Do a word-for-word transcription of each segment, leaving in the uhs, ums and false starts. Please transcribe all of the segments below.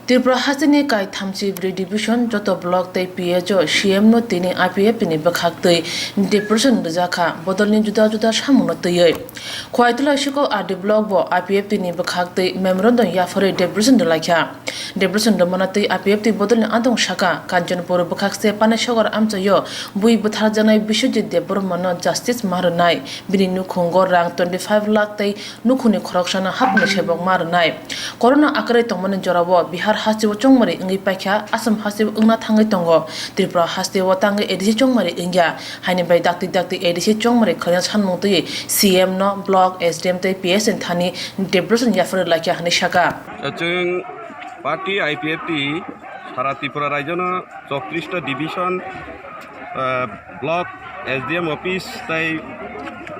Tripura hasteni kai thamchi bwrwi division joto block tei P H o C M no tini I P F T ni bwkhak twi deputation rwjakha, bodolni juda juda samungno twiwi. Khwai Tulashikhor R D block bo I P F T ni bwkhak twi memorandum yapharwi deputation rwlaikha. Deputation rwmano twi I P F T bodolni adong saka Kanchanpur bwkhakse Panisagar amchaio bui bwtharjaknai Biswajit Debbarmano justice ma rwnai, bini nukhungo rang twenty five lakh tei nukhungni khoroksano hapni sebok ma rwnai. Corona akwrwi tongmani jorao Bihar hasteo chongmari wngwi paikha, Assam hasteo wngna thangwi tongo, Tripura hasteo tangwi A D C chongmari wngya. Haini bai dakti dakti A D C chongmari khlaina sanmung twiwi C M no, block, S D M tei P S ni thani deputation yapharwi laikha hwnwi saka. Chwng party I P F T sara Tripura rajyono chowtrish ta division, ah, block, S D M office tei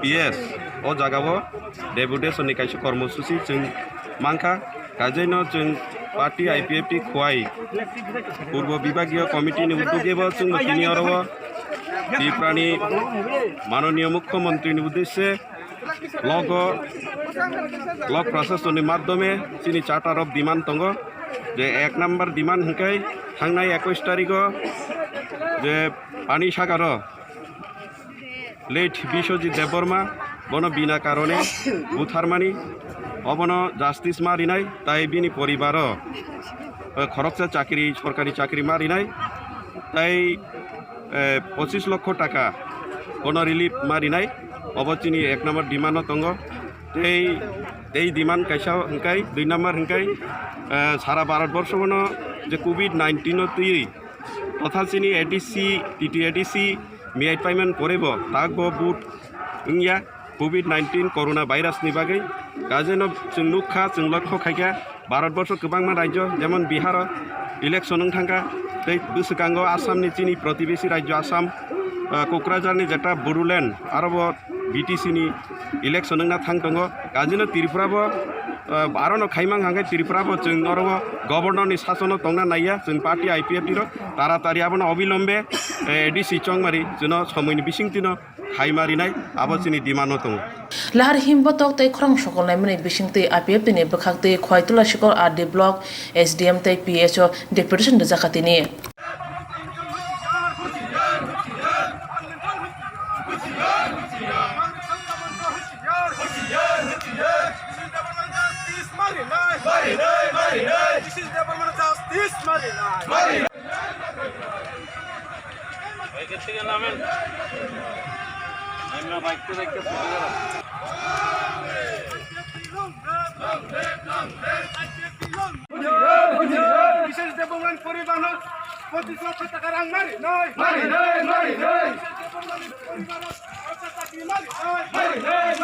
P S o jagao deputation ni kaisa kormosuchi chwng mankha. Kajeino chwng party I P F T Khwai Purbo Bibhagiyo Committee ni uddogebo chwngbo tini oro o Tripurani Manoniyo Mukhyamantri ni uddesye block o, block prasasoni madhyome chini charter of demand tongo, je ek number demand hwnkhe thangnai ekush tarigo je Panisagaro late Biswajit Debbarma, bono bina karone butharmani, obono justice ma rinai, tai bini poribaro, eh, khoroksa chakri, sorkari chakri ma rinai, tai, eh, pochis lokho taka bono relief ma rinai, obo chini ek number demand no tongo. Tei, tei demand kaisa hwnkhe, dui number hwnkhe, eh, sara Bharat borsho bono je covid nineteen no twiwi Totha chini A D C, T T A D C miyai paiman porebo takbo vote wngya covid nineteen corona virus ni bagwi. Kajeno chwng nukha, chwng lokho khaikha, Bharat borsho kwbangma rajyo jemon Bihar o election wng thangkha, tei bwswkango Assam ni chini protibesi rajyo Assam, ah, Kokrajhar ni jeta Bodoland, arobo B T C ni election wngna thang tongo. Kajino Tripura bo, eh, aro no khaimang hangkhe Tripura bo chwng oro o governor ni sasono tongna naiya, chwng party I P F T rok taratari abono obilombe, eh, A D C chongmari chwno somoini bisingtwino khaima rinai, abo chini demand no tongo. Lahar himbotok tei khorang sokol naimani bisingtwi I P F T ni bwkhaktwi Khwai Tulashikhor R D block, S D M tei P H o deputation rwjakha tini. Biswajit Debbarma poribarno pochis lakh taka rang mari nai. Mari nai, mari nai. Biswajit Debbarma poribarno pochis lakh taka mari nai. Mari nai.